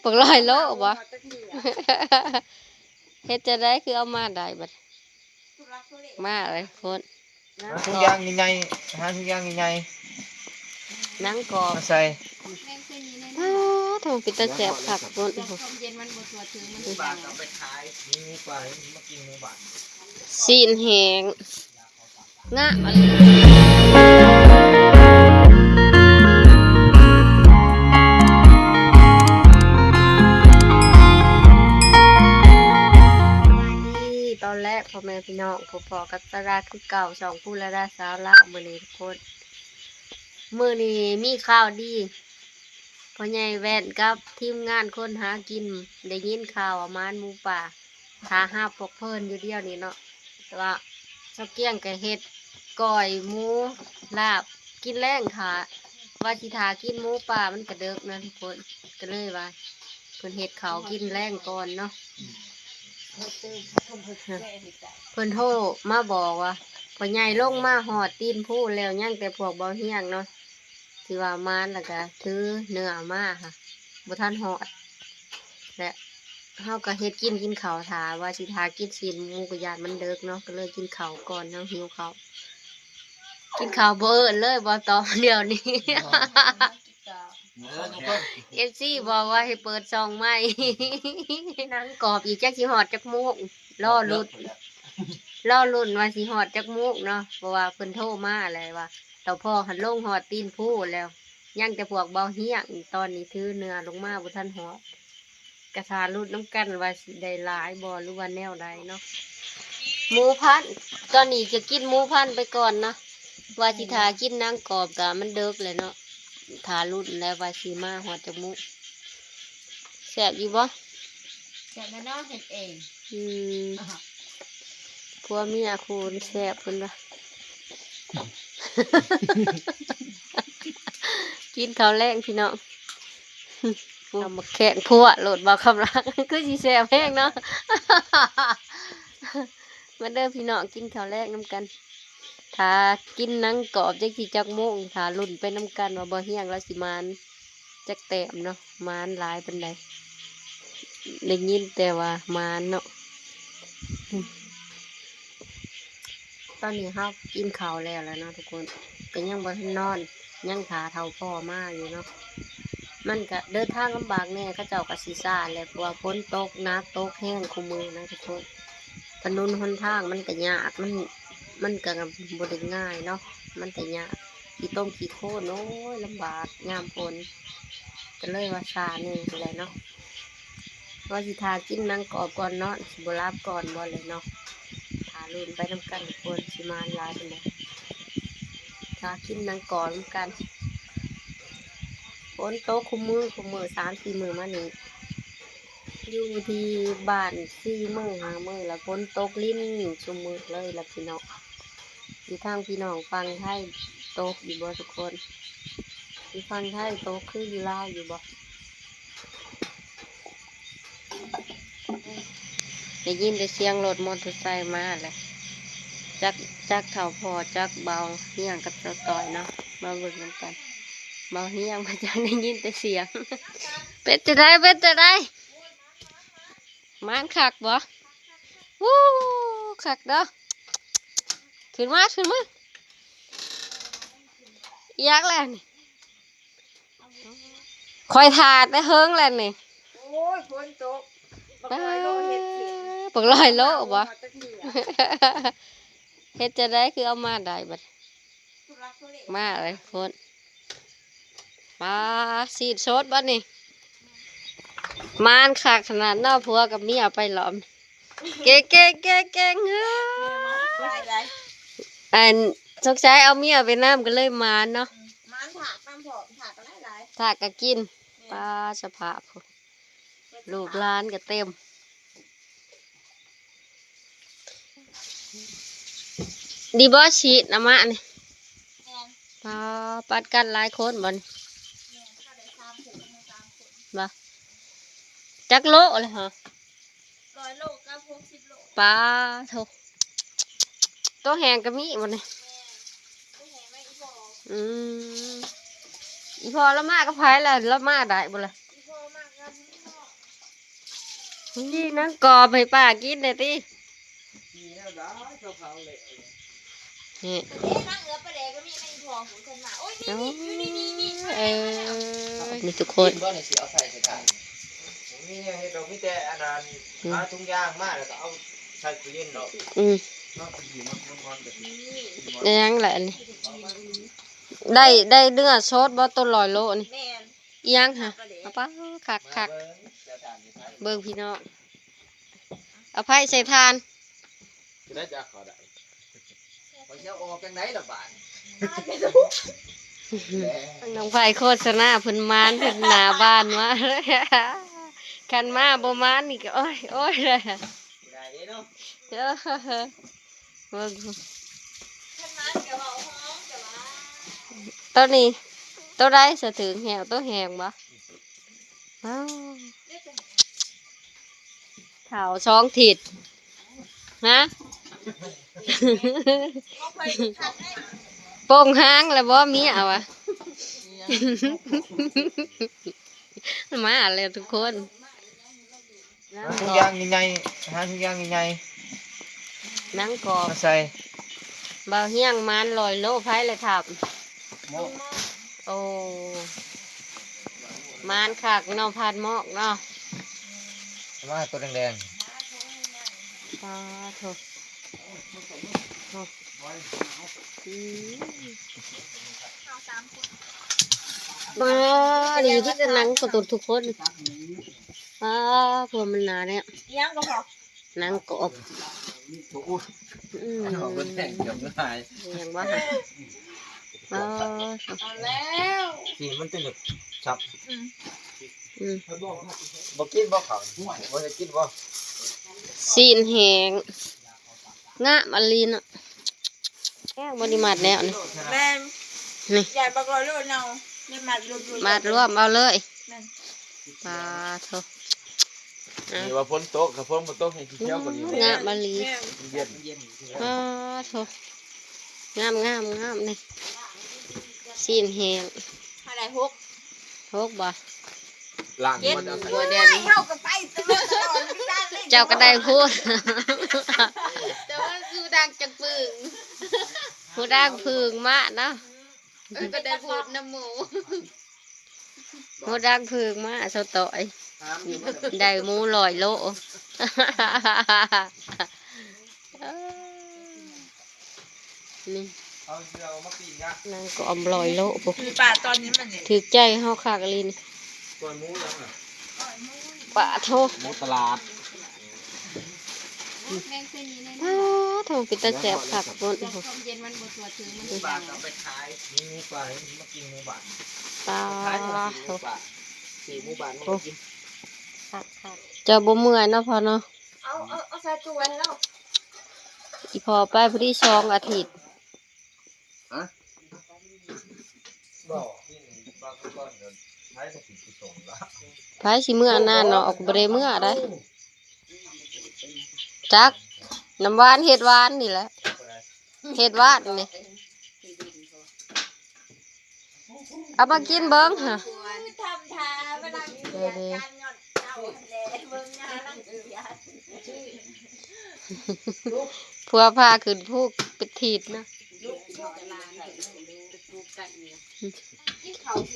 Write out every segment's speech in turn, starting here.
ບັກຮ້ອຍໂລບໍ່? ເຮັດຈັ່ງໃດຄືເອົາມາໄດ້ບັດ? ມາເລີຍພຸ້ນ. ຫາທຸງຢາງໃຫຍ່ໆ ຫາທຸງຢາງໃຫຍ່ໆ ໜັງກອບມາໃສ່. ອ້າ ໂທ້ ເປັນຕາແຊບຄັກພຸ້ນ. ຊີ້ນແຫ້ງ ງາມອີ່ຫຼີ. ສະບາຍດີຕອນແລງ ພໍ່ແມ່ພີ່ນ້ອງ ພົບພໍ້ກັບສາລາຄືເກົ່າ ຊ່ອງພູລະດາສາວລາວ. ມື້ນີ້ທຸກຄົນ ມື້ນີ້ມີຂ່າວດີ ພໍ່ໃຫຍ່ແວ່ນກັບທີມງານຄົນຫາກິນ ໄດ້ຍິນຂ່າວວ່າມານໝູປ່າ ຖ້າຮັບພວກເພິ່ນຢູ່ດຽວນີ້ເນາະ. ແຕ່ວ່າສາວກຽງກໍເຮັດກ້ອຍໝູ ລາບກິນແລງຖ້າ ວ່າຊິຖ້າກິນໝູປ່າ ມັນກໍເດິກນະທຸກຄົນ ກໍເລີຍວ່າເພິ່ນເຮັດເຂົ້າກິນແລງກ່ອນເນາະ. ເພິ່ນໂທມາບອກວ່າ ພໍ່ໃຫຍ່ລົງມາຮອດຕີນພູແລ້ວ ຍັງແຕ່ພວກເບົາຮຽງເນາະ ທີ່ວ່າມານ ແລ້ວກະຖືເນື້ອມາຫະ ບໍ່ທັນຮອດ ແລະ ເຮົາກະເຮັດກິນ ກິນເຂົ້າຖ້າ ວ່າຊິຖ້າກິນຊີ້ນໝູ ກະຢ້ານມັນເດິກເນາະ ກະເລີຍກິນເຂົ້າກ່ອນ ເຮົາຫິວເຂົ້າ. ກິນເຂົ້າບໍ່ເອີ້ນເລີຍ ບໍ່ຕອບດຽວນີ້. ເອີ ເອັຟຊີບອກວ່າໃຫ້ເປີດຊ່ອງໃໝ່ ໜັງກອບອີກ ຈັກຊິຮອດຈັກໂມງ ລໍລຸ້ນ ລໍລຸ້ນວ່າຊິຮອດຈັກໂມງເນາະ ເພາະວ່າເພິ່ນໂທມາແລ້ວວ່າ ເຖົ້າພໍ່ຫັ້ນລົງຮອດຕີນພູແລ້ວ ຍັງແຕ່ພວກເບົາຮຽງ ຕອນນີ້ຖືເນື້ອລົງມາບໍ່ທັນຮອດ ກະຖ້າລຸ້ນນຳກັນວ່າຊິໄດ້ຫຼາຍບໍ່ ຫຼືວ່າແນວໃດເນາະ. ໝູພັນ ຕອນນີ້ຈະກິນໝູພັນໄປກ່ອນເນາະ ວ່າຊິຖ້າກິນໜັງກອບ ກະມັນເດິກແລ້ວເນາະ ຖ້າລຸ້ນແລ້ວວ່າຊິມາຮອດຈັກໂມງ. ແຊບຢູ່ບໍ່? ແຊບແນ່ນອນ ເຮັດເອງ. ອືມ ຜົວເມຍຄູ່ນີ້ແຊບເພິ່ນວ່າ. ກິນເຂົ້າແລງພີ່ນ້ອງ ເອົາໝາກແຂ້ງພົວໂລດ ເບົາຄຳລັກ ຄືຊິແຊບແຮງເນາະ. ມາເດີພີ່ນ້ອງ ກິນເຂົ້າແລງນຳກັນ ຖ້າກິນໜັງກອບ ຈັກຊິຈັກໂມງ ຖ້າລຸ້ນໄປນຳກັນວ່າເບົາຮຽງລາວຊິມານ ຈັກແຕ້ມເນາະ ໝານຫຼາຍປານໃດ ໄດ້ຍິນແຕ່ວ່າໝານເນາະ. ຕອນນີ້ເຮົາກິນເຂົ້າແລ້ວແລ້ວເນາະທຸກຄົນ ກະຍັງບໍ່ທັນນອນ ຍັງຖ້າເຖົ້າພໍ່ມາຢູ່ເນາະ. ມັນກະເດີນທາງລຳບາກແດ່ ເຂົາເຈົ້າກະຊິຊ້າແຫຼະ ເພາະວ່າຝົນຕົກໜັກຕົກແຮງຄູ່ມື້ນະທຸກຄົນ. ຖະໜົນຫົນທາງມັນກະຍາກ ມັນ ມັນກະບໍ່ໄດ້ງ່າຍເນາະ ມັນກະຍາກ ຂີ້ຕົມຂີ້ໂຄນ ໂອ້ຍ ລຳບາກຍາມຝົນ ກະເລີຍວ່າຊ້າແດ່ຫັ້ນແຫຼະເນາະ. ວ່າຊິຖ້າກິນໜັງກອບກ່ອນນອນ ຊິບໍ່ຫຼັບກ່ອນບໍ່ແຫຼະເນາະ. ຖ້າລຸ້ນໄປນຳກັນທຸກຄົນ ຊິມານຫຼາຍປານໃດ ຖ້າກິນໜັງກອບນຳກັນ. ຝົນຕົກຄູ່ມື້ ຄູ່ມື້ ສາມສີ່ມື້ມານີ້ ຢູ່ທີ່ບ້ານສີ່ມື້ຫ້າມື້ລະ ຝົນຕົກລິນຊຸມມື້ເລີຍລະພີ່ນ້ອງ. ຢູ່ທາງພີ່ນ້ອງຝັ່ງໄທຕົກຢູ່ບໍ່ທຸກຄົນ? ຢູ່ຝັ່ງໄທຕົກຄືຢູ່ລາວຢູ່ບໍ່? ໄດ້ຍິນແຕ່ສຽງລົດມໍເຕີໄຊມາແຫຼະ ຈັກ ຈັກເຖົ້າພໍ່ ຈັກເບົາຮຽງກັບສາວຕ້ອຍເນາະ. ມາເບິ່ງນຳກັນ ເບົາຮຽງ ມາຈັກໄດ້ຍິນແຕ່ສຽງ. ເປັນຈັ່ງໃດ ເປັນຈັ່ງໃດ? ໝານຄັກບໍ່? ວູ້ ຄັກເດີ້. ຂຶ້ນມາ ຂຶ້ນມາ. ອີຫຍັງແຫຼະນີ້? ຂ້ອຍຖ້າແຕ່ເຫິງແລ້ວນີ້. ໂອ້ຍ ຝົນຕົກ ບັກຮ້ອຍໂລເຮັດຊິ ບັກຮ້ອຍໂລບໍ່? ເຮັດຈັ່ງໃດຄືເອົາມາໄດ້ບັດ? ມາເລີຍພຸ້ນ. ປາ ຊີ້ນສົດບັດນີ້ ໝານຄັກຂະໜາດເນາະ ຜົວກັບເມຍໄປຫຼອມ. ເກັ່ງໆໆໆ ເຮີ້ຍ ອັນ ສົງໄສເອົາເມຍໄປນຳກໍເລີຍໝານເນາະ. ໝານຖາກນຳພ້ອມ ຖາກກໍຫຼາຍໆ ຖາກກໍກິນ. ປາ ສະພາບ ລູກຫຼານກໍເຕັມ. ດີບໍ່ ຊີ້ນອາມະນີ້? ແມ່ນ. ປາ ປັດກັນຫຼາຍຄົນບໍ່ນີ້? ແມ່ນ ເຮົາໄດ້ສາມຄົນ ເຮົາສາມຄົນ. ບໍ່ ຈັກໂລແລ້ວຫະ? ຮ້ອຍໂລກັບຫົກສິບໂລ. ປາໂທ້ ໂຕແຫ້ງກໍມີບໍ່ນີ້? ແມ່ນ ໂຕແຫ້ງໄວ້ອີ່ພໍ່. ອືມ ອີ່ພໍ່ລາວມາກັບໃຜລະ? ລາວມາໄດ້ບໍ່ລະ? ອີ່ພໍ່ມາກັບ ຈີ່ໜັງກອບໃຫ້ປ້າກິນແດ່ຕິ. ຈີ່ແນວໃດ ເຂົາເຜົາແລ້ວ. ນີ້ ເດ້ ນາງເອື້ອປາແດກກໍມີໃນອີ່ພໍ່ຂອງເພິ່ນມາ. ໂອ້ຍ ນີ້ ໂອ້ ນີ້ ຢູ່ນີ້ ນີ້ ເອີ ນີ້ ນີ້ທຸກຄົນ ກິນບໍ່ນີ້ ຊິເອົາໃສ່ໃສ່ຖາດ. ບໍ່ມີແນວເຮັດດອກ ມີແຕ່ອັນນັ້ນ ອືມ ຫາຖົງຢາງມາ ແລ້ວກໍເອົາໃສ່ຕູ້ເຢັນດອກ. ອືມ ເນາະ ອີຫຍັງລະອັນນີ້ ໄດ້ ໄດ້ເນື້ອສົດບໍ່ ໂຕຮ້ອຍໂລນີ້? ແມ່ນ. ອີຫຍັງຫະ? ປາແດກ ອາ ປາ ຄັກໆ ມາເບິ່ງ ເບິ່ງພີ່ນ້ອງ ເອົາໄຟໃສ່ຖ່ານ ຈະໄດ້ຈະເອົາເຂົ້າໄດ້ ຂ້ອຍຊິເອົາອອກຈັ່ງໃດລະບາດນີ້. ນ້ອງໄຟໂຄສະນາເພິ່ນມານ ເພິ່ນໜ້າບ້ານມາ ຄັນມາບໍ່ມານນີ້ກໍ ໂອ້ຍ ໂອ້ຍ ເລີຍ ບໍ່ໄດ້ເດ້ເນາະ. ເອີ ເບິ່ງ ໂຕນີ້ ໂຕໃດສະຖືກແຫ້ວ ໂຕແຫ້ງບໍ່? ອ້າວ ເຖົ້າສອງທິດ ຮະ ໂປ່ງຫາງແລ້ວບໍ່ ເມຍວ່າ ມາແລ້ວທຸກຄົນ. ຫາທຸງຢາງໃຫຍ່ໆ ຫາທຸງຢາງໃຫຍ່ໆ ໜັງກອບມາໃສ່. ບ່າວຮຽງມານຮ້ອຍໂລ ໃຜລະທັບ? ໂອ້ ມານຄັກເນາະ ພັນໝອກເນາະ. ມາໂຕແດງໆ ປາໂທ້ ໂທ້ ອືມ ມາດີທີ່ຈະນັ່ງກະຕຸນທຸກຄົນ. ອ້າ ພວກມັນໜາແທ້ ອີຫຍັງກໍພໍ ໜັງກອບ ໂອ້ຍ ອືມ ເອົາເບິ່ງແພງເກືອບຕາຍ ອີຫຍັງວະ ອ້າ ເອົາແລ້ວ ຊິມັນເປັນແບບສັບ ອືມ ອືມ ບໍ່ກິນບໍ່ເຂົ້າ ບໍ່ໄດ້ກິນບໍ່ ຊີ້ນແຫ້ງ ງາມອີ່ຫຼີເນາະ. ແລ້ວບໍ່ໄດ້ມັດແລ້ວນີ້ ແມ່ນ ນີ້ ຢາດບັກຮ້ອຍໂລເນົ່າ ໄດ້ມັດລວມໆ ມັດລວມເອົາເລີຍ ແມ່ນ ປາໂທ້ ນີ້ວ່າຝົນຕົກ ຖ້າຝົນບໍ່ຕົກແຮ່ງຊິຂຽວກວ່ານີ້ ງາມອີ່ຫຼີ ແມ່ນ ເຢັນ ປາໂທ້ ງາມໆໆ ນີ້ ຊີ້ນແຫ້ງ ເທົ່າໃດ ຫົກ ຫົກບໍ່? ລ້າງ ເຈັດ ຫົວ ຫົວແດງນີ້ ເຮົາກໍໄປຕະຫຼອດຕະຫຼອດ ເຈົ້າກໍໄດ້ພູດ ແຕ່ວ່າຄືດັງຈັກປຶ້ງ ຜູ້ດັງຜຶ່ງມາເນາະ ເອີ ກໍໄດ້ພູດນຳໝູ່ ຜູ້ດັງຜຶ່ງມາ ສາວຕ້ອຍ ໄດ້ໝູ່ຮ້ອຍໂລ ນີ້ ເອົາເສື້ອມາປີກນະ ນາງກໍອອມລອຍໂລະພຸ້ນ ຄືປາຕອນນີ້ມັນນີ້ ຖືກໃຈເຮົາຄັກອີ່ຫຼີນີ້ ກ້ອຍໝູຫຍັງນະ ປາໂທ້ ໝູຕະຫຼາດ ປາໂທ້ ເປັນຕາແຊບຄັກພຸ້ນ ເຢັນມັນບໍ່ທົ່ວເຖິງ ມັນ ໝູບ້ານເອົາໄປຂາຍ ໝູປ່າ ມາກິນໝູບ້ານ ປາໂທ້ ຂາຍໝູສີ່ໝູປ່າ ສີ່ໝູບ້ານມາກິນ ຄັກໆ ເຈົ້າບໍ່ເມື່ອຍເນາະພໍ່ເນາະ ເອົາ ເອົາ ເອົາໃສ່ຕູ້ໄວ້ໃຫ້ລາວ ອີ່ພໍ່ໄປພໍດີສອງອາທິດ ຮະ ບໍ່ ໃຜຊິເມືອນານເນາະ ອອກບໍ່ໄດ້ເມືອໃດ ຈັກ ນ້ຳຫວານເຮັດຫວານນີ້ແຫຼະ ເຮັດຫວານນີ້ ເອົາມາກິນເບິ່ງຫາ ທຳທ່າມານັ່ງກຽດການຍ້ອນເຈົ້າຫັ້ນແຫຼະ ເບິ່ງໜ້ານັ່ງກຽດ ຜົວພາຂຶ້ນພູເປັນທີດເນາະ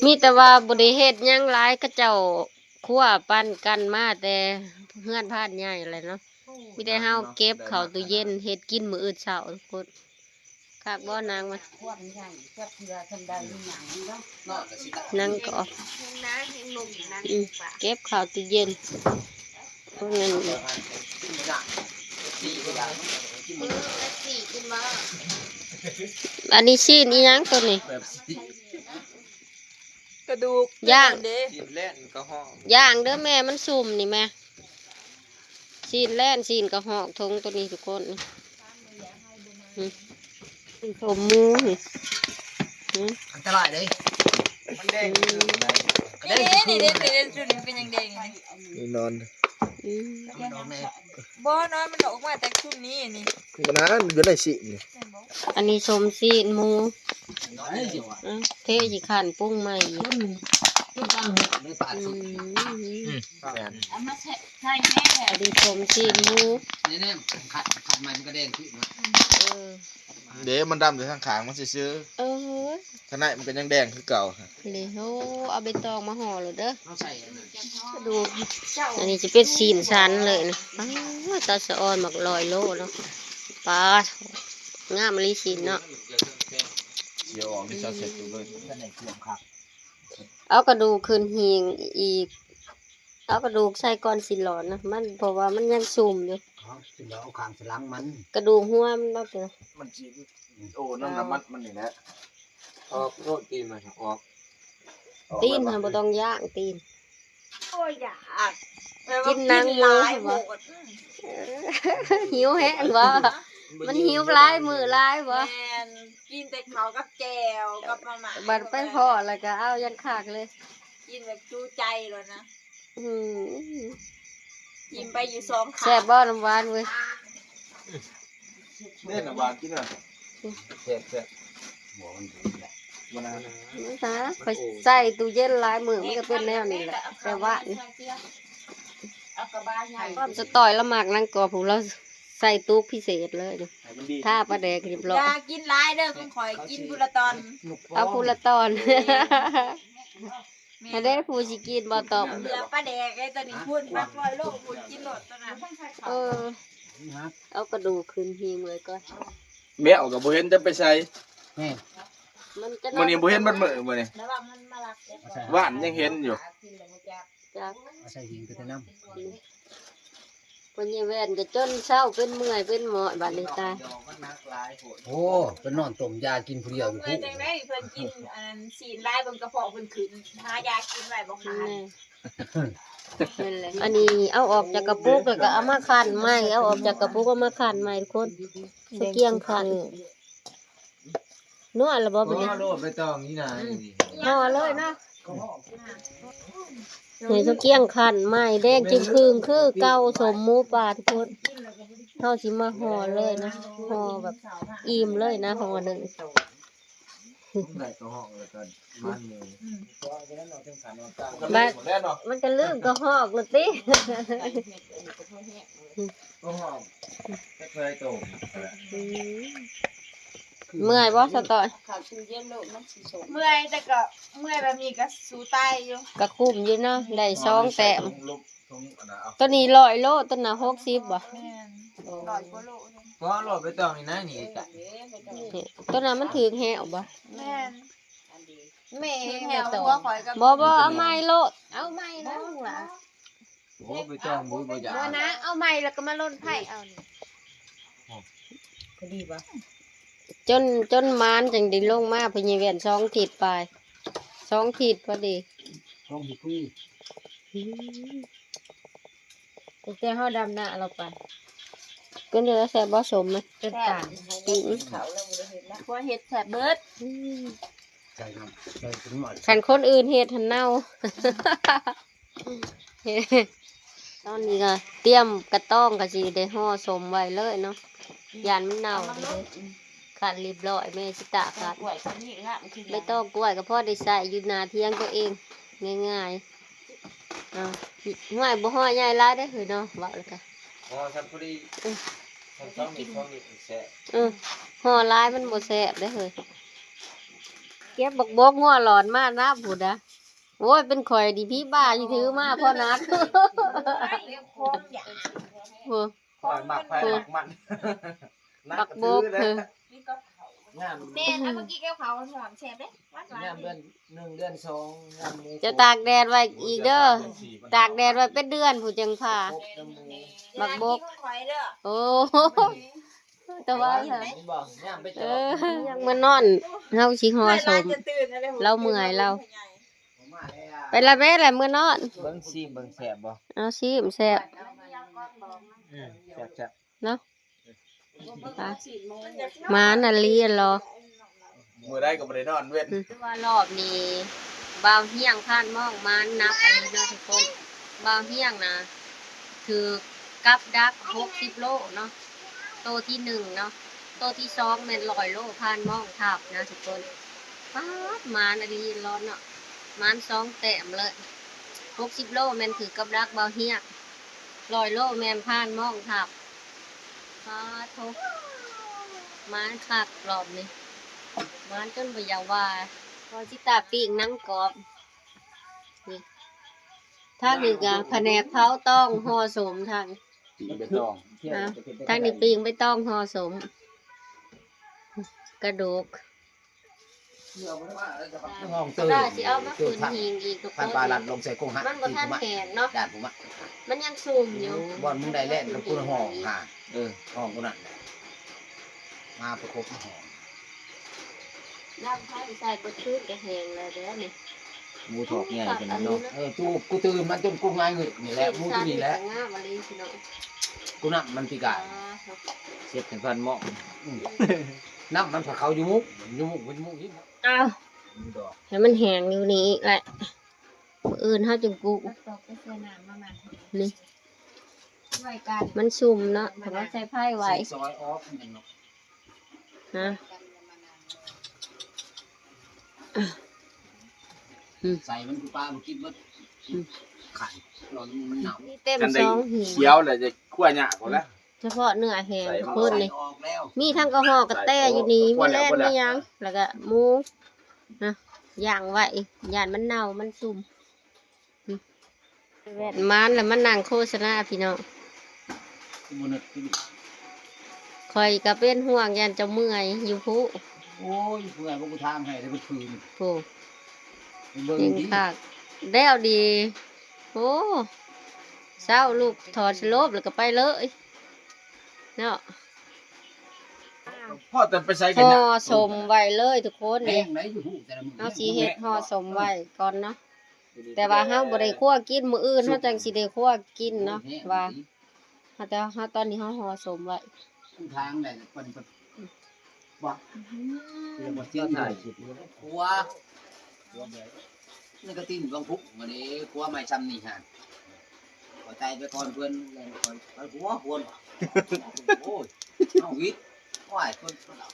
ມີແຕ່ວ່າບໍ່ໄດ້ເຮັດຫຍັງຫຼາຍ ເຂົາເຈົ້າຄົວປັນກັນມາແຕ່ເຮືອນພານໃຫຍ່ແຫຼະເນາະ ມີແຕ່ເຮົາເກັບເຂົ້າຕູ້ເຢັນເຮັດກິນມື້ອື່ນເຊົ້າພຸ້ນ ຄັກບໍ່ນາງມັນ ຄວາມໃຫຍ່ຈັກເທື່ອ ທຳໄດ້ມີຫຍັງເນາະ ນາງກໍ ນາງແຮງລົມນາງ ອືມ ເກັບເຂົ້າຕູ້ເຢັນ ເພິ່ນນັ້ນ ເອີ ເອັຟຊີກິນບໍ່ ອັນນີ້ຊີ້ນອີ່ຫຍັງໂຕນີ້ ແບບຊີ້ນ ກະດູກ ຍ່າງ ຊີ້ນແລ່ນກະຫອກ ຍ່າງເດີແມ່ ມັນຊຸ່ມນີ້ແມ່ ຊີ້ນແລ່ນ ຊີ້ນກະຫອກ ຖົງໂຕນີ້ທຸກຄົນ ນີ້ ນີ້ ຕົ້ມໝູ ນີ້ ນີ້ ອັນຕະລາຍເດ້ ມັນແດງ ອືມ ຄືໃດ ນີ້ເດ້ ນີ້ເດ້ ນີ້ເດ້ ຈຸດນີ້ເປັນຫຍັງແດງນີ້ ນີ້ນອນ ອືມ ມັນອອກແນວ ບໍ່ ນອນມັນອອກມາແຕ່ຈຸດນີ້ນີ້ ນີ້ກໍນານ ຢູ່ໃນຊີ້ນນີ້ ແມ່ນບໍ່ ອັນນີ້ສົ້ມຊີ້ນໝູ ອືມ ເທຊິຂັ້ນປຸງໃໝ່ອີກ ຈົນ ຈົນຕາ ໃນປ່າສຸດ ອືມ ອືມ ແມ່ນ ເອົາມາໃສ່ ໃສ່ແນ່ ອັນນີ້ຕົ້ມຊີ້ນໝູ ແນ່ໆ ຄັນ ຄັນໃໝ່ມັນກໍແດງຂຶ້ນເນາະ ເອີ ເດ້ ມັນດຳແຕ່ທາງຂ້າງມັນຊື່ໆ ເອີ ທາງໃນມັນກໍຍັງແດງຄືເກົ່າ ນີ້ ໂອ້ ເອົາໃບຕອງມາຫໍ່ໂລດເດີ ເອົາໃສ່ອັນນັ້ນ ກະດູກ ອັນນີ້ຈະເປັນຊີ້ນສັນເລີຍນະ ປ້າດ ຕາສະອອນບັກຮ້ອຍໂລເນາະ ປ້າດ ງາມອີ່ຫຼີຊີ້ນເນາະ ຊິເອົາອອກ ນີ້ເຈົ້າເສັດເລີຍ ເອົາກະດູກຂຶ້ນຫີງອີກ ເອົາກະດູກໃສ່ກ່ອນຊິຫຼອນນະ ມັນ ເພາະວ່າມັນຍັງຊຸ່ມຢູ່ ເອົາຊິເອົາຂ້າງສະຫຼັງມັນ ກະດູກຫົວມັນເນາະ ມັນຊິ ໂອ້ ນ້ຳ ນ້ຳມັນມັນນີ້ແຫຼະ ອອກໂລດຕີນມັນ ອອກ ອອກ ຕີນ ແລ້ວ ຫັ້ນບໍ່ຕ້ອງຍ່າງຕີນ ໂອ້ຍ ຢາກ ແບບວ່າ ກິນໜັງ ກິນຫຼາຍໂພດ ເອີ ຫິວແຮງບໍ່? ມັນຫິວຫຼາຍມື້ຫຼາຍບໍ່? ແມ່ນ ກິນແຕ່ເຂົ້າກັບແຈ່ວກັບມາມ່າ ບັດໄປພໍ້ແລ້ວກໍເອົາຢ່າງຄັກເລີຍ ກິນແບບຈຸໃຈໂລດນະ ອືມ ກິນໄປຢູ່ສອງຄາບ ແຊບບໍ່ນ້ຳຫວານເວີຍ? ເດ້ ນ້ຳຫວານກິນນະ ແຊບໆ ບໍ່ ມັນດີແຫຼະ ມັນຫາ ຂ້ອຍໃສ່ຕູ້ເຢັນຫຼາຍມື້ ມັນກໍເປັນແນວນີ້ແຫຼະ ແຕ່ວ່ານີ້ ຄວາມສະຕອຍລະມັກນາງກອບ ຜູ້ລາວໃສ່ຕຸກພິເສດເລີຍ ໃຫ້ມັນດີ ທາປາແດກຮຽບຮ້ອຍ ຢ່າກິນຫຼາຍເດີ ຂອງຂ້ອຍກິນຜູ້ລະຕອນ ເອົາຜູ້ລະຕອນ ແມ່ນ ໃຜເດ້ຜູ້ຊິກິນບໍ່ຕ້ອງ ເບື່ອປາແດກເດ້ ຕອນນີ້ພຸ້ນ ບັກຮ້ອຍໂລພຸ້ນ ກິນໂລດຕອນນັ້ນ ເອີ ເອົາກະດູກຂຶ້ນຫີງເລີຍກ່ອນ ແມວກໍບໍ່ເຫັນຈະໄປໃສ ແມ່ນ ມັນຈະ ມື້ນີ້ບໍ່ເຫັນເບິດມື້ມື້ນີ້ ລະວັງມັນມາລັກເດ້ ວານຍັງເຫັນຢູ່ ຈັກ ເອົາໃສ່ຫີງໄປແຕ່ນຳ ພໍ່ໃຫຍ່ແວ່ນກໍຈົນເຊົາເປັນເມື່ອຍເປັນໝໍ້ ບາດນີ້ຕາຍ ໂອ້ ໄປນອນຕົ້ມຢາກິນຜູ້ດຽວຢູ່ພຸ້ນ ເມື່ອຍຈັ່ງໃດ ເພິ່ນກິນອັນນັ້ນຊີ້ນຫຼາຍ ເບິ່ງກະເພາະເພິ່ນຂຶ້ນ ຫາຢາກິນໄວ້ບໍ່ຂາດ ແມ່ນ ນັ້ນແຫຼະ ອັນນີ້ເອົາອອກຈາກກະປຸກ ແລ້ວກໍເອົາມາຄັ້ນໃໝ່ ເອົາອອກຈາກກະປຸກ ເອົາມາຄັ້ນໃໝ່ທຸກຄົນ ສະກຽງຄັ້ນ ນົວລະບໍ່ບັດນີ້ ຫໍ່ໂລດ ໃບຕອງນີ້ນະ ອືມ ຫໍ່ເລີຍເນາະ ໃຫ້ສະກຽງຄັ້ນໃໝ່ ແດງຈຶ່ງຄຶ່ງຄືເກົ່າ ສົ້ມໝູປ່າທຸກຄົນ ເຮົາຊິມາຫໍ່ເລີຍນະ ຫໍ່ແບບອີ່ມເລີຍນະ ຫໍ່ໜຶ່ງ ໄດ້ກໍຫອກແລ້ວກໍມັນ ອືມ ບັດ ມັນກໍລືມກໍຫອກໂລດຕິ ກໍຫອກ ອືມ ເມື່ອຍບໍ່ສະຕອຍ? ເມື່ອຍ ແຕ່ກໍເມື່ອຍແບບນີ້ກໍສູ້ຕາຍຢູ່ ກໍຄຸ້ມຢູ່ເນາະ ໄດ້ສອງແຕ້ມ ຕົວນີ້ຮ້ອຍໂລ ຕົວນັ້ນຫົກສິບບໍ່? ແມ່ນ ໂອ້ ຮ້ອຍກວ່າໂລ ພໍໂລດ ໄປຕ້ອງນີ້ນະ ນີ້ກະ ຕົວນັ້ນມັນຖືກແຮງບໍ່? ແມ່ນ ແມ່ ແມ່ຕົວຂ້ອຍກໍ ບໍ່ ບໍ່ ເອົາໃໝ່ໂລດ ເອົາໃໝ່ນະ ໂອ້ ໄປຕ້ອງ ບໍ່ ບໍ່ຢາກ ບໍ່ນະ ເອົາໃໝ່ແລ້ວກໍມາລົນໄຜ່ເອົານີ້ ພໍດີບໍ່? ຈົນ ຈົນໝານຈັ່ງໄດ້ລົງມາ ພໍ່ໃຫຍ່ແວ່ນ ສອງທິດປາຍ ສອງທິດພໍດີ ສອງທິດ ອືມ ຕັ້ງແຕ່ເຮົາດຳນາລາວໄປ ເປັນຈັ່ງໃດ ແຊບບໍ່ ສົ້ມນະ? ເປັນຕານ ອືມ ຜົວເຮັດແຊບເບິດ ອືມ ໃສ່ນ້ຳ ໃສ່ເປັນໝໍ້ ຄັນຄົນອື່ນເຮັດຫັ້ນເນົ່າ ຕອນນີ້ກໍຕຽມກະຕ້ອງ ກໍຊິໄດ້ຫໍ່ສົ້ມໄວ້ເລີຍເນາະ ຢ້ານມັນເນົ່າເດ້ ຄັນຮຽບຮ້ອຍ ແມ່ຊິຕາກຄັນ ໃບຕອງກ້ວຍກໍພໍໄດ້ໃຊ້ຢູ່ໜ້າຖຽງຕົວເອງ ງ່າຍໆ ເອົາ ຫ້ວຍ ບໍ່ຫໍ່ໃຫຍ່ຫຼາຍເດ້ເຮີຍເນາະ ເວົ້າແລ້ວກະ ພໍສັກພໍດີ ເອີ ຊັ້ນສອງນີ້ ສອງນີ້ແຊບ ເອີ ຫໍ່ຫຼາຍມັນບໍ່ແຊບເດ້ເຮີຍ ເກັບບັກບົກງົວຫຼອນມານຳພຸ້ນນະ ໂອ້ຍ ເປັນຂ້ອຍນີ້ຜີບ້າຊິຖືມາພໍໜັກ ໂອ້ ຂ້ອຍມັກໃຜມັກມັນ ໜັກກໍຖືເດ້ ບັກບົກ ຍາມ ແມ່ນ ເອົາມາກິນກັບເຂົ້າຮ້ອນແຊບເດ້ ຫວານໆ ຍາມເດືອນໜຶ່ງເດືອນສອງ ຍາມໝູ ຈະຕາກແດດໄວ້ອີກເດີ ຕາກແດດໄປເປັນເດືອນພຸ້ນຈັ່ງຜ່າ ບັກບົກ ໂອ້ ແຕ່ວ່າ ເອີ ຍັງມານອນ ເຮົາຊິຫໍ່ສົ້ມ ລາວເມື່ອຍລາວ ໄປລະແມ້ລະ ເມືອນອນ ເບິ່ງຊີມເບິ່ງແຊບບໍ່ ເອົາຊີມແຊບ ອືມ ແຊບໆ ເນາະ ມານອີ່ຫຼີລະ ມື້ໃດກໍບໍ່ໄດ້ນອນເວັນ ອືມ ຄືວ່າລອບນີ້ ບ່າວຮຽງຜ່ານມອງມານໜັກອີ່ຫຼີເນາະທຸກຄົນ ບ່າວຮຽງນະ ຖືກກັບດັກຫົກສິບໂລເນາະ ໂຕທີໜຶ່ງເນາະ ໂຕທີສອງແມ່ນຮ້ອຍໂລ ຜ່ານມອງທັບນະທຸກຄົນ ປາດ ມານອີ່ຫຼີລະເນາະ. ໝານສອງແຕ້ມເລີຍ. ຫົກສິບໂລແມ່ນຖືກກັບດັກເບົາຮຽງ, ຮ້ອຍໂລແມ່ນພານມອງທັບ. ປາໂທ້ ໝານຄັກລອບນີ້, ໝານຈົນບໍ່ຢາກວ່າ. ພໍຊິຕາປີ້ງໜັງກອບ. ນີ້ ທາງນີ້ກະພະແນກເຜົາຕອງຫໍ່ສົມທາງ ປີ້ງໃບຕອງ ອ່າ ທາງນີ້ປີ້ງໃບຕອງຫໍ່ສົມ ກະດູກ. ຫ້ອງເຕີ ສາວຊິເອົາມາຂຶ້ນຫີງອີກທຸກຄົນ. ພັນປາລັດລົງໃສ່ກົງຫະ ມັນບໍ່ທັນແຫ້ງເນາະ ຢ້ານຜູ້ມາ ມັນຍັງຊຸ່ມຢູ່. ບ່ອນມຶງໄດ້ແລ່ນກັບຄຸນຫ້ອງຫາ ເອີ ຫ້ອງຜູ້ນັ້ນແຫຼະ ມາປະກົບຫ້ອງ. ດັງໄຟໃສ່ເບິດຄືນກະແຫ້ງແລ້ວເດ້ນີ້. ໝູຖອກໃຫຍ່ຂະໜາດເນາະ. ເອີ ຕູກກູຕື່ມມັນຈົນກູຫງາຍງຶດນີ້ແຫຼະ ໝູໂຕນີ້ແຫຼະ. ງາມອີ່ຫຼີພີ່ນ້ອງ ກູນ້ຳມັນປີກາຍ ອ່າ ເຊັດໃຫ້ພັນໝໍ້. ອືມ ນ້ຳມັນພາເຂົ້າຢູ່ມຸກ ຢູ່ມຸກ ຢູ່ມຸກອີກ. ອ້າວ ໃຫ້ມັນແຫ້ງຢູ່ນີ້ອີກແຫຼະ ມື້ອື່ນເຮົາຈຶ່ງກຸ ຕັກຕອກໄປໃສ່ນ້ຳມາໝັກນີ້ ມັນຊຸ່ມເນາະ ເຮົາໃສ່ໄຟໄວ້ ຮະ ອືມ ໃສ່ມັນຄືປາບໍ່ກິນເບິດ ອືມ ໄຂ່ ມັນເນົ່າ ມີເຕັມ ຄັນໄດ້ ສອງຫີ ຂຽວແລ້ວຈະຂົ້ວຍາກພຸ້ນລະ. ສະເພາະເນື້ອແຫ້ງ ໃສ່ມັນ ຄົນນີ້ ອອກແລ້ວ ມີທັງກະຮອກກະແຕຢູ່ນີ້ ມີແລນມີຫຍັງ ແລ້ວກະໝູນະ ຍ່າງໄວ້ ຢ້ານມັນເນົ່າມັນຊຸ່ມ. ອືມ ແວ່ນມານແລ້ວມານັ່ງໂຄສະນາພີ່ນ້ອງ. ບໍ່ນຶກ ຂ້ອຍກະເປັນຫ່ວງ ຢ້ານເຈົ້າເມື່ອຍຢູ່ພຸ້ນ. ໂອ້ຍ ເມື່ອຍບໍ່ ກູທາງໃຫ້ໄດ້ເບິດຄືນ ໂອ້ ເບິ່ງດີ ແລ້ວດີ. ໂອ້ ເຊົ້າລຸກຖອດສະໂລບແລ້ວກະໄປເລີຍເນາະ. ພໍແຕ່ໄປໃສກະ ຫໍ່ສົມໄວ້ເລີຍທຸກຄົນ. ເຮົາຊິເຮັດຫໍ່ສົມໄວ້ກ່ອນເນາະ ແຕ່ວ່າເຮົາບໍ່ໄດ້ຄົວກິນ ມື້ອື່ນເຮົາຈັ່ງຊິໄດ້ຄົວກິນເນາະ. ວ່າ ເຮົາ ແຕ່ເຮົາ ຕອນນີ້ເຮົາຫໍ່ສົມໄວ້ ທາງໃດ ເພິ່ນ ບໍ່ ອືມ ເລື່ອງວ່າຊິຖ່າຍຄລິບ ຄົວ ນີ້ກະຕິ້ມວັງພຸກ ມື້ນີ້ຄົວໃໝ່ຊ່ຳນີ້ຫັ້ນ ເຂົ້າໃຈໄປກ່ອນເພິ່ນ ແລ້ວຄ່ອຍໄປຫົວ ຫົວ ໂອ້ຍ ເອົາວິດ ໂອ້ຍ ເພິ່ນ ນະ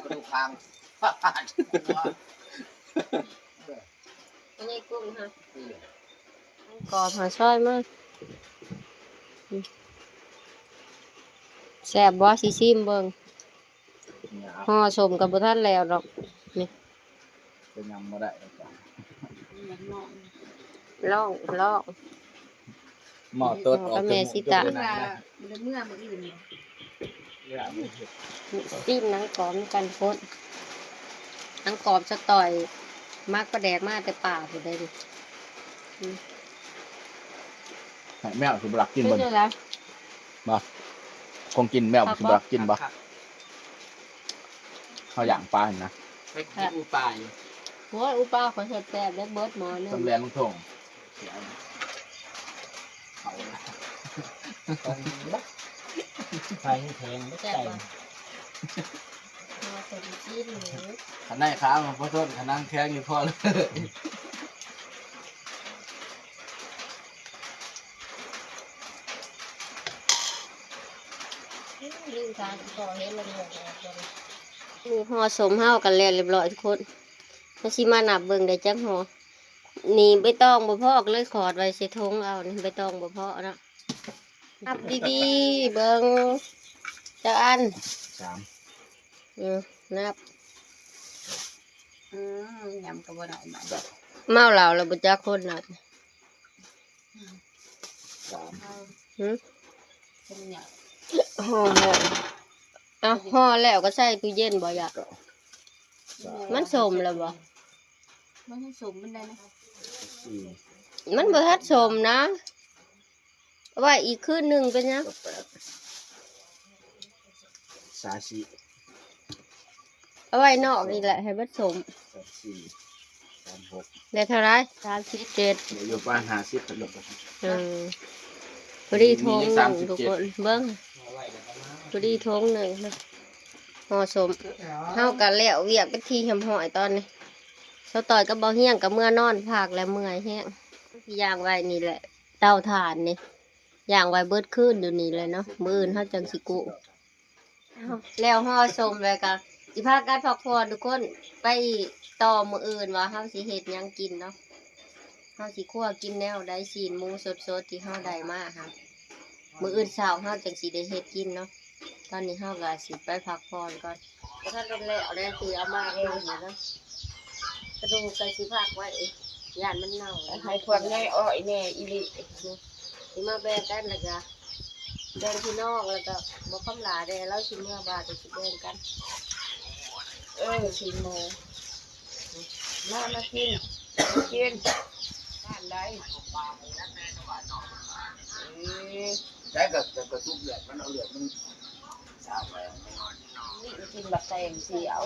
ກະດູກຄາງ ອັນນີ້ກຸ້ງຫະ ກອບຫາຊອຍມາ. ແຊບບໍ່? ຊິຊີມເບິ່ງ. ຫໍ່ສົມກະບໍ່ທັນແລ້ວດອກນີ້ ໄປຍຳບໍ່ໄດ້ດອກ ລອງ ລອງ. ໝໍ້ຕົດອອກ ແມ່ຊິຕາ ເມື່ອມື້ອື່ນ ຊີມໜັງກອບນຳກັນພຸ້ນ. ໜັງກອບສະຕ່ອຍ ໝັກປາແດກມາແຕ່ປ່າພຸ້ນເດ້ນີ້. ອືມ ໃຫ້ແມວຊິບໍ່ລັກກິນ ເປັນ ເບິ່ງ ຈັ່ງໃດ? ບໍ່ ຄົງກິນ ແມວຊິບໍ່ລັກກິນບໍ່? ເຮົາຢ່າງປາຫັ້ນນະ ໄປກິນອູປາຢູ່. ໂອ້ຍ ອູປາຂ້ອຍເຮັດແຊບເດ້ ເບິດໝໍ້ໜຶ່ງ ສຳແລງລົງຖົງ. ໄຟແຂງບໍ່ ໄກ່ ມາເປັນຊີ້ນ ຄັນໄດ້ຂາມາພໍທົນ ຄັນໜັງແຂງນີ້ພໍເລີຍ. ນີ້ຫໍ່ສົມເຮົາກະແລ້ວຮຽບຮ້ອຍທຸກຄົນ. ເຮົາຊິມານັບເບິ່ງໄດ້ຈັກຫໍ່. ນີ້ໃບຕອງບໍ່ພໍ ກະເລີຍຂອດໄວ້ໃສ່ຖົງເອົານີ້ ໃບຕອງບໍ່ພໍເນາະ. ນັບດີໆ ເບິ່ງຈັກອັນ? ສາມ. ເອີ ນັບ. ອືມ ຍຳກະບໍ່ໄດ້ບາດ. ເມົາເຫຼົ້າແລ້ວບໍ່ຈັກຄົນນັບ. ສາມ. ຫື? ຫໍ່ແລ້ວ ເອົາ ຫໍ່ແລ້ວກະໃສ່ຕູ້ເຢັນບໍ່ຍະ? ມັນສົມແລ້ວບໍ່? ມັນຍັງສົມປານໃດນະ? ສີ່. ມັນບໍ່ທັນສົມນະ ເອົາໄວ້ອີກຄືນໜຶ່ງເປັນຫຍັງ? ສາມສິບ. ເອົາໄວ້ນອກນີ້ແຫຼະ ໃຫ້ມັນສົມ. ສາມສີ່ ສາມຫົກ ໄດ້ເທົ່າໃດ? ສາມສິບເຈັດ. ເຫຼືອຢູ່ປະມານຫ້າສິບ. ເອີ ພໍດີຖົງໜຶ່ງທຸກຄົນ ເບິ່ງ ພໍດີຖົງໜຶ່ງນະ ຫໍ່ສົມ. ເຮົາກະແລ້ວວຽກເປັນທີ່ຮຽບຮ້ອຍຕອນນີ້. ສາວຕ້ອຍກັບເບົາຮຽງກະເມືອນອນພັກແລ້ວ ເມື່ອຍແຮງ. ຊິຍ່າງໄວ້ນີ້ແຫຼະ ເຕົາຖ່ານນີ້ ຍ່າງໄວ້ເບິດຄືນຢູ່ນີ້ແຫຼະເນາະ ມື້ອື່ນເຮົາຈັ່ງຊິກຸ. ແລ້ວຫໍ່ສົມແລ້ວກະ ຊິພາກັນພັກຜ່ອນທຸກຄົນ ໄປຕໍ່ມື້ອື່ນວ່າເຮົາຊິເຮັດຫຍັງກິນເນາະ. ເຮົາຊິຄົວກິນແນວໃດ ຊີ້ນໝູສົດໆທີ່ເຮົາໄດ້ມາຫັ້ນ ມື້ອື່ນເຊົ້າເຮົາຈັ່ງຊິໄດ້ເຮັດກິນເນາະ. ຕອນນີ້ເຮົາກໍຊິໄປພັກຜ່ອນກ່ອນ ບໍ່ທັນໄດ້ແລ້ວແຫຼະ ທີ່ເອົາມາເອງເນາະ. ກະດູກກໍຊິພັກໄວ້ ຢ້ານມັນເນົ່າ ໃຫ້ພວກຍາຍອ້ອຍແດ່ອີ່ຫຼີ. ຊິມາແບ່ງກັນ ແລ້ວກະແບ່ງພີ່ນ້ອງ ແລ້ວກະບໍ່ຄຳຫຼາແດ່ ລາວຊິເມືອບາດ ຊິແບ່ງກັນ. ເອີ ຊີ້ນໝູ ມາ ມາກິນ ມາກິນ ບ້ານໃດ? ເອີ ໃສ່ກະ ກະ ກະຕຸກເລືອດມັນ ເອົາເລືອດມັນສາດໄປ. ນີ້ກິນບັກແຕງຊິເອົາ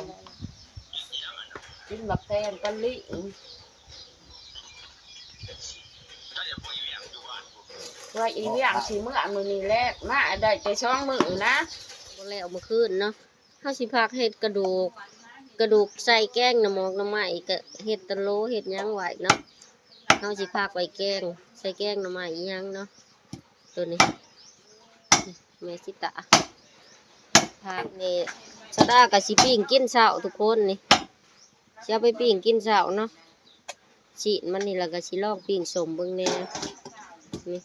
ກິນບັກແຕງກັບລິ້ງ. ວ່າອີຫຍັງຊິເມືອມື້ນີ້ແຫຼະ ມາໄດ້ແຕ່ສອງມື້ນະ ບໍ່ແລ້ວມື້ຄືນເນາະ. ເຮົາຊິພັກເຮັດກະດູກ ກະດູກໃສ່ແກງໜໍ່ໝອກໜໍ່ໄມ້ ກະເຮັດຕະໂລເຮັດຫຍັງໄວ້ເນາະ. ເຮົາຊິພັກໄວ້ແກງ ໃສ່ແກງໜໍ່ໄມ້ອີຫຍັງເນາະ. ໂຕນີ້ ແມ່ຊິຕາ ຜັກນີ້ ສາວດາກໍຊິປີ້ງກິນເຊົ້າທຸກຄົນນີ້ ຊິເອົາໄປປີ້ງກິນເຊົ້າເນາະ. ຊີ້ນມັນນີ້ລະກໍຊິລອງປີ້ງສົ້ມເບິ່ງແດ່. ນີ້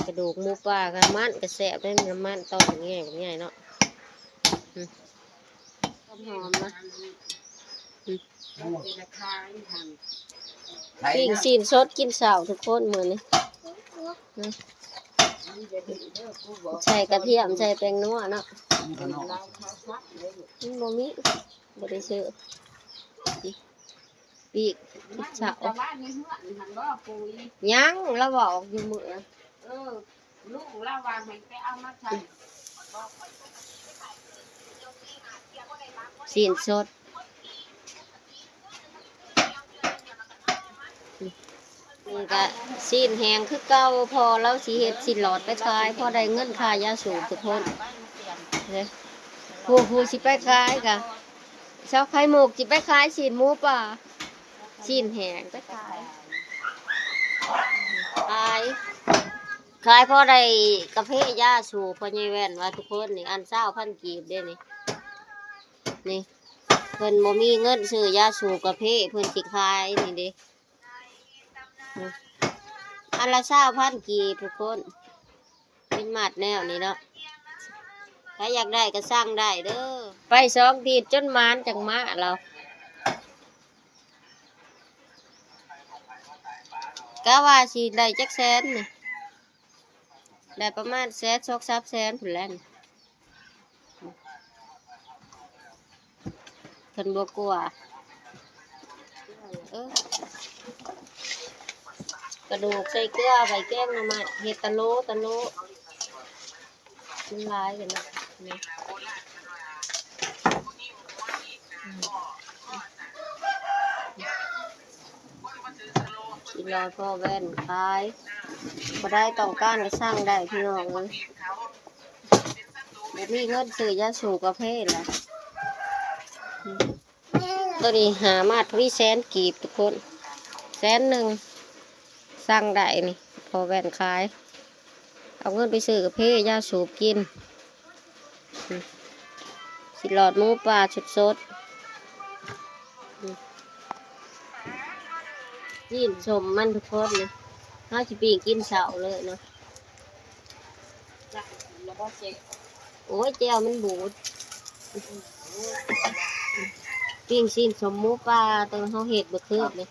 ກະດູກໝູປ່າ ກະມັນກະແຊບເດ້ ນ້ຳມັນຕອນໃຫຍ່ໆເນາະ. ອືມ ຫອມນະ. ອືມ ປີ້ງຊີ້ນສົດກິນເຊົ້າທຸກຄົນມື້ນີ້. ໃສ່ກະທຽມ ໃສ່ແປ້ງນົວເນາະ. ມັນບໍ່ມີ ບໍ່ໄດ້ຊື້. ປີກເຊົ້າ ຍັງລາວເວົ້າຢູ່ມື້ ເອີ ລູກລາວວ່າໃຫ້ໄປເອົາມາໃສ່ ຊີ້ນສົດ. ນີ້ກະຊີ້ນແຫ້ງຄືເກົ່າ ພໍ່ລາວຊິເຮັດຊີ້ນຫຼອດໄປຂາຍ ພໍໄດ້ເງິນຄ່າຢາສູບທຸກຄົນ. ເດ້ ຜູ້ ຜູ້ຊິໄປຂາຍກະ ຊາວໄຂ່ມຸກຊິໄປຂາຍຊີ້ນໝູປ່າ ຊີ້ນແຫ້ງໄປຂາຍ ຂາຍ ຂາຍພໍໄດ້ກາເຟຢາສູບ. ພໍ່ໃຫຍ່ແວ່ນວ່າທຸກຄົນນີ້ ອັນຊາວພັນກີບເດ້ນີ້ ນີ້ ເພິ່ນບໍ່ມີເງິນຊື້ຢາສູບກາເຟ ເພິ່ນຊິຂາຍນີ້ເດ້. ອັນລະຊາວພັນກີບທຸກຄົນ ເປັນມັດແນວນີ້ເນາະ. ໃຜຢາກໄດ້ກໍສັ່ງໄດ້ເດີ ໄປສອງທີບຈົນໝານຈັ່ງມາລາວ. ກະວ່າຊິໄດ້ຈັກແສນນີ້ ໄດ້ປະມານແສນສອງສາມແສນພຸ້ນແຫຼະນີ້. ເພິ່ນບໍ່ກົວ ເອີ ກະດູກໃສ່ເກືອໄວ້ແກງໜໍ່ໄມ້ ເຮັດຕະໂລ ຕະໂລ ມັນຫຼາຍເຫັນເນາະ. ຊິລອຍພໍ່ແວ່ນຂາຍ ຜູ້ໃດຕ້ອງການກໍສັ່ງໄດ້ພີ່ນ້ອງເອີຍ. ບໍ່ມີເງິນຊື້ຢາສູບກາເຟລະ. ໂຕນີ້ຫ້າມັດ ພໍດີແສນກີບທຸກຄົນ ແສນໜຶ່ງ ສັ່ງໄດ້ນີ້ ພໍ່ແວ່ນຂາຍ ເອົາເງິນໄປຊື້ກາເຟຢາສູບກິນ. ອືມ ຊິຫຼອດໝູປ່າສົດໆ. ອືມ ຊີ້ນສົ້ມມັນທຸກຄົນນີ້ ເຮົາຊິປີ້ງກິນເຊົ້າເລີຍເນາະ. ໂອ້ຍ ແຈ່ວມັນບູດ. ປີ້ງຊີ້ນສົ້ມໝູປ່າ ແຕ່ເຮົາເຮັດບໍ່ຄືບເລີຍ.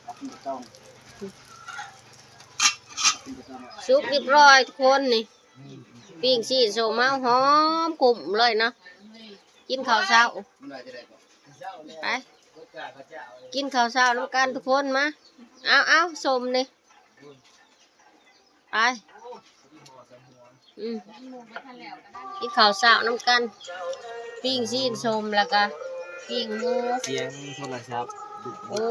ສຸກຮຽບຮ້ອຍທຸກຄົນນີ້. ປີ້ງຊີ້ນສົ້ມເຮົາຫອມກຸ້ມເລີຍເນາະ. ກິນເຂົ້າເຊົ້າ ໄປ ກິນເຂົ້າເຊົ້ານຳກັນທຸກຄົນ ມາ ເອົາໆ ສົ້ມນີ້ ໄປ ອືມ ກິນເຂົ້າເຊົ້ານຳກັນ ປີ້ງຊີ້ນສົ້ມ ແລ້ວກະປີ້ງໝູ. ສຽງໂທລະສັບດຸ. ໂອ້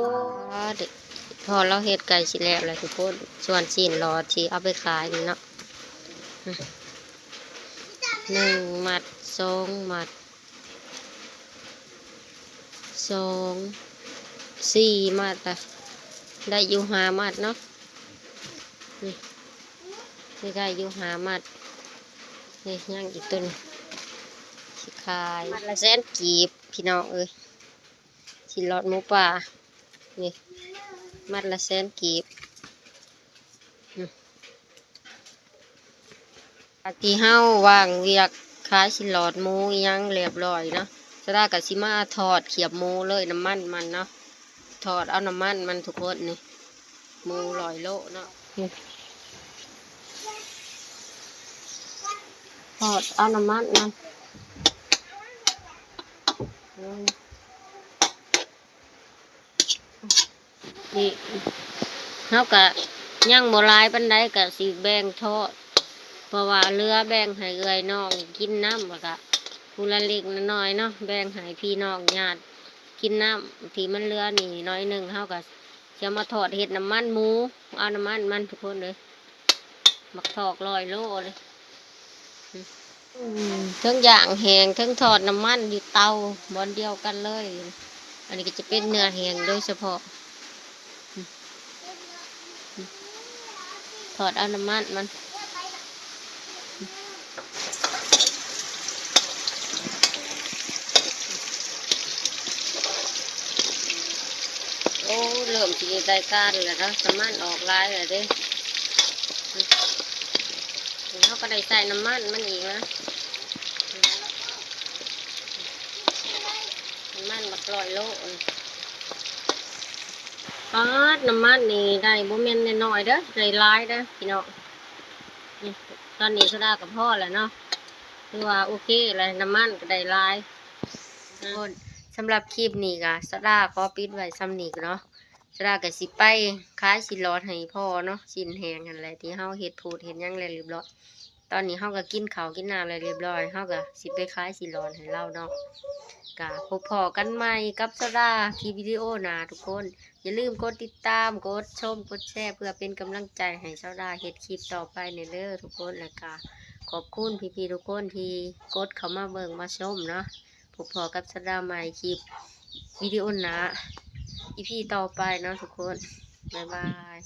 ພໍ່ລາວເຮັດໃກ້ຊິແລ້ວແລ້ວທຸກຄົນ ສ່ວນຊີ້ນຫຼອດຊິເອົາໄປຂາຍນີ້ເນາະ. ອືມ ໜຶ່ງມັດ ສອງມັດ ສອງ ສີ່ມັດລະ ໄດ້ຢູ່ຫ້າມັດເນາະ. ນີ້ ນີ້ໄດ້ຢູ່ຫ້າມັດ. ນີ້ຍັງອີກໂຕໜຶ່ງ ຊິຂາຍມັດລະແສນກີບ. ພີ່ນ້ອງເອີຍ ຊິນຫຼອດໝູປ່າ ນີ້ ມັດລະແສນກີບ. ຈາກທີ່ເຮົາວາງວຽກຂາຍຊິນຫຼອດໝູອີ່ຫຍັງລຽບລ້ອຍເນາະ ສາວດາກໍຊິມາທອດຂຽບໝູເລີຍ ນ້ຳມັນມັນເນາະ ທອດເອົານ້ຳມັນມັນທຸກຄົນນີ້ ໝູຮ້ອຍໂລເນາະ ນີ້ ທອດເອົານ້ຳມັນມັນ ນີ້ ເຮົາກະຍັງບໍ່ຫຼາຍປານໃດ ກະຊິແບ່ງທອດ ເພາະວ່າເຫຼືອແບ່ງໃຫ້ເອື້ອຍນ້ອງກິນນຳ ແລ້ວກະຜູ້ລະເລັກລະນ້ອຍເນາະ ແບ່ງໃຫ້ພີ່ນ້ອງຍາດກິນນຳ ທີ່ມັນເຫຼືອນີ້ໜ້ອຍໜຶ່ງ ເຮົາກະຊິເອົາມາທອດເຮັດນ້ຳມັນໝູ ເອົານ້ຳມັນມັນທຸກຄົນເອີຍ. ໝາກຖອກຮ້ອຍໂລເລີຍ ອືມ ເທິງຍ່າງແຫ້ງ ເທິງທອດນ້ຳມັນຢູ່ເຕົາບ່ອນດຽວກັນເລີຍ. ອັນນີ້ກໍຈະເປັນເນື້ອແຫ້ງໂດຍສະເພາະ ອືມ ທອດເອົານ້ຳມັນມັນ. ໂອ້ ເລີ່ມຊິໄດ້ການແລ້ວເນາະ ນ້ຳມັນອອກຫຼາຍແລ້ວເດ້. ເຮົາກໍໄດ້ໃສ່ນ້ຳມັນມັນອີກນະ ນ້ຳມັນບັກຮ້ອຍໂລ. ປາດ ນ້ຳມັນນີ້ໄດ້ບໍ່ແມ່ນນ້ອຍໆເດີ້ ໄດ້ຫຼາຍເດີ້ພີ່ນ້ອງ. ນີ້ ຕອນນີ້ສາວດາກໍພໍແລ້ວເນາະ ຖືວ່າໂອເຄແລ້ວ ນ້ຳມັນກໍໄດ້ຫຼາຍ. ທຸກຄົນ ສຳລັບຄລິບນີ້ກໍສາວດາຂໍປິດໄວ້ສ່ຳນີ້ເນາະ. ສາວດາກໍຊິໄປຂາຍຊິນຫຼອດໃຫ້ພໍ່ເນາະ ຊິນແຫ້ງຫັ້ນແຫຼະ ທີ່ເຮົາເຮັດພູດເຮັດຫຍັງແລ້ວລຽບລ້ອຍ. ຕອນນີ້ເຮົາກໍກິນເຂົ້າກິນນ້ຳແລ້ວລຽບລ້ອຍ ເຮົາກໍຊິໄປຂາຍຊິນຫຼອດໃຫ້ລາວເນາະ. ກໍພົບພໍ້ກັນໃໝ່ກັບສາວດາຄລິບວິດີໂອໜ້າທຸກຄົນ. ຢ່າລືມກົດຕິດຕາມ ກົດຊົມ ກົດແຊ ເພື່ອເປັນກຳລັງໃຈໃຫ້ສາວດາເຮັດຄລິບຕໍ່ໄປແດ່ເດີທຸກຄົນ. ແລ້ວກໍຂອບຄຸນພີ່ໆທຸກຄົນທີ່ກົດເຂົ້າມາເບິ່ງມາຊົມເນາະ. ພົບພໍ້ກັບສາວດາໃໝ່ຄລິບວິດີໂອໜ້າ ອີພີຕໍ່ໄປເນາະທຸກຄົນ. ບາຍບາຍ.